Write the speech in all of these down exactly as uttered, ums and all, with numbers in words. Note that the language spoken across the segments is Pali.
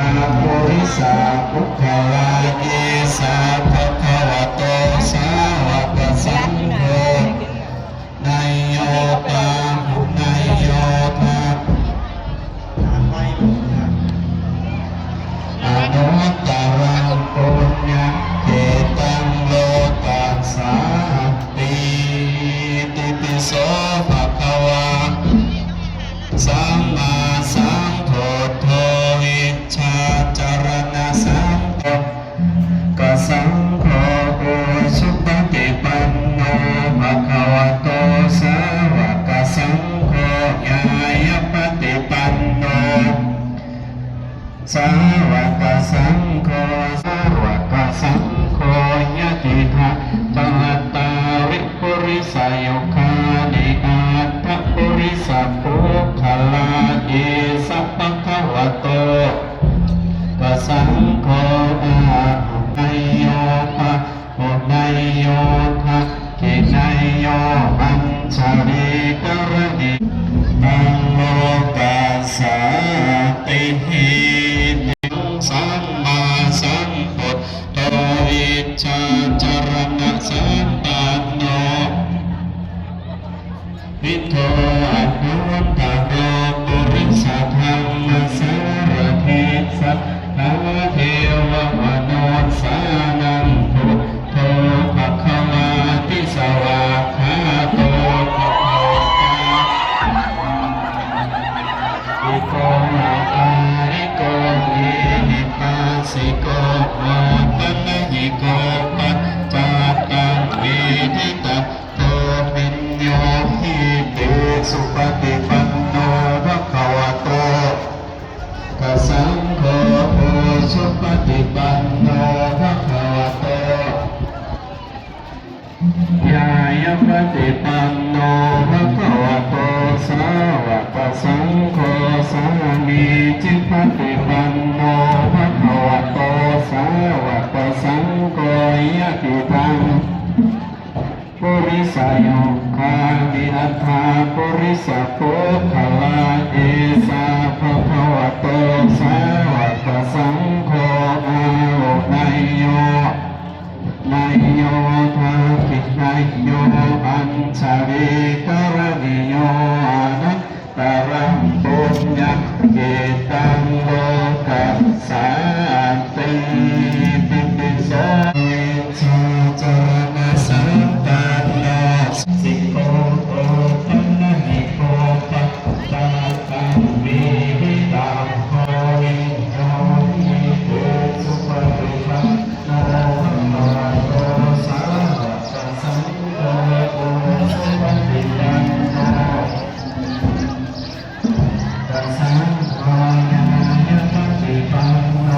Purisapuggalā, esa bhagavato sāvakasaṅgho, neyyo pāhuneyyo dakkhiṇeyyo anuttaraṃ puññakkhettaṃ lokassāti. Itipi so bhagavā sammāsambuddho vijjācaraṇasampanno sāvakasaṅgho, ujupaṭipanno bhagavato sāvakasaṅgho, ñāyapaṭipanno sāvakasaṅgho, sāvakasaṅgho, yadidaṃ cattāri purisayugāni aṭṭha purisapuggalā, esa bhagavato sāvakasaṅgho, āhuneyyo pāhuneyyo dakkhiṇeyyo añjalikaraṇīyo taṃ lokassāti. Sammāsambuddho vijjācaraṇasampanno vido anuttaro purisadammasārathi satthā devamanussānaṃ buddho bhagavāti. Svākkhāto bhagavatā iko akāliko ehipassiko opanayiko paccattaṃ veditabbo viññūhīti. Supaṭipanno bhagavato sāvakasaṅgho, ujupaṭipanno bhagavato ñāyapaṭipanno bhagavato sāvakasaṅgho, sāmīcipaṭipanno bhagavato sāvakasaṅgho, yadidaṃ purisayugāni aṭṭha purisapuggalā, esa bhagavato sāvakasaṅgho, āhuneyyo neyyo dakkhiṇeyyo añjalikaraṇīyo anuttaraṃ puññakkhettaṃ lokassāti. Itipi so vijjācaraṇasampanno siko opanayiko paccattaṃ veditabbo viññūhīti. Supaṭipanno bhagavato sāvakasaṅgho, ujupaṭipanno sāvakasaṅgho, ñāyapaṭipanno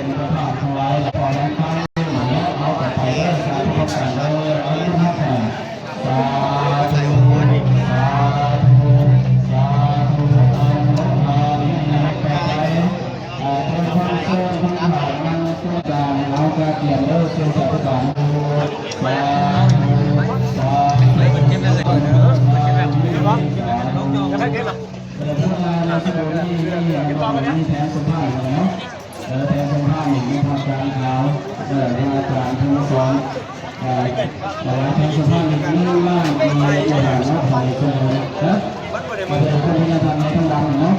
เป็นเจ้าภาพถวายแล้วก็แบ่งปัน เอาไปเด้อ สาธุ พร้อมกันเด้อ เอาทุกท่าน สาธุ สาธุ สาธุ อนุโมทนาไป เอ่อ เป็นความเชื่อของทหารมันต้องการเอากระเทียมเด้อ สู่สาธุการ สาธุ สาธุ สาธุ เอ่อ พวกเราในสมุดนี่ นี่ นี่ นี่แผนสมภาพเนาะ เออ แผนสมภาพนี่มีความสำคัญ เออ เวลาการทั้งสอง เอ่อ เวลาแผนสมภาพนี่มีมาก มีอาหารมากมายเสมอนะ เออ คนที่จะทำในทั้งวันเนาะ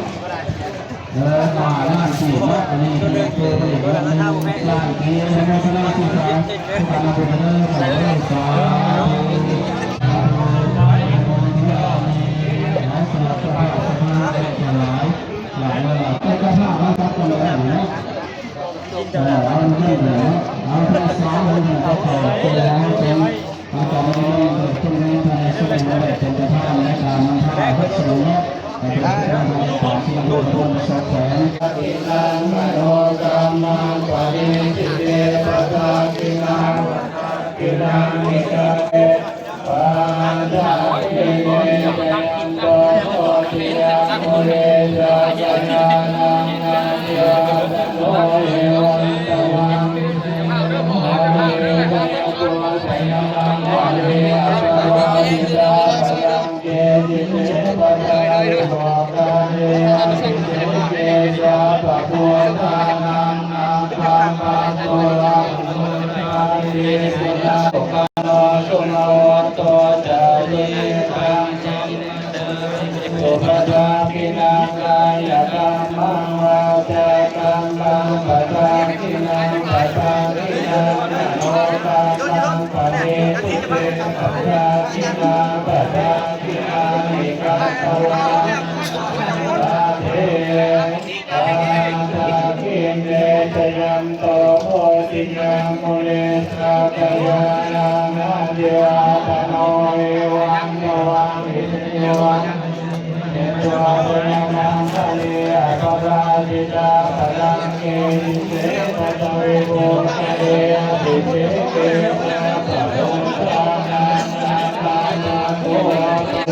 เออ มาล้านสี่เนาะ อันนี้เป็นตัวผลิตแล้ว ล้านสี่ ให้โฆษณาสินค้า ทุกการมาเป็นเรื่องของเรื่องสาธุ สาธุ สาธุ สาธุ สาธุ หลาย หลายระดับ เจ้าภาพมาจับกันเลยนะ เออ เอาเรื่องเลยนะ เอาทั้งสองคนเนี่ย ก็ขอเจริญให้เป็น อาจารย์ก็ต้องให้ท่านได้ช่วยมาได้เป็นประธานในการนำพาพระสงฆ์เนาะ ให้เป็นประธานในการที่ร่วมร่วมสอดแสง Padakkhiṇaṃ manokammaṃ paṇidhī te padakkhiṇā, padakkhiṇāni katvāna labhantatthe padakkhiṇe. Jayanto bodhiyā mūle sakyānaṃ nandivaḍḍhano, evaṃ tvaṃ vijayo hohi jayassu jayamaṅgale. Aparājitapallaṅke sīse paṭhavipokkhare, abhiseke sabbabuddhānaṃ aggappatto pamodati. Sunakkhattaṃ sumuhutto ca suyiṭṭhaṃ brahmacārisu, padakkhiṇaṃ kāyakammaṃ vācākammaṃ padakkhiṇaṃ, padakkhiṇaṃ manokammaṃ paṇidhī te padakkhiṇā, padakkhiṇāni katvāna labhantatthe padakkhiṇe. Jayanto bodhiyā mūle sakyānaṃ nandivaḍḍhano, evaṃ tvaṃ vijayo hohi jayassu jayamaṅgale. Aparājitapallaṅke sīse paṭhavipokkhare, abhiseke sabbabuddhānaṃ aggappatto pamodati.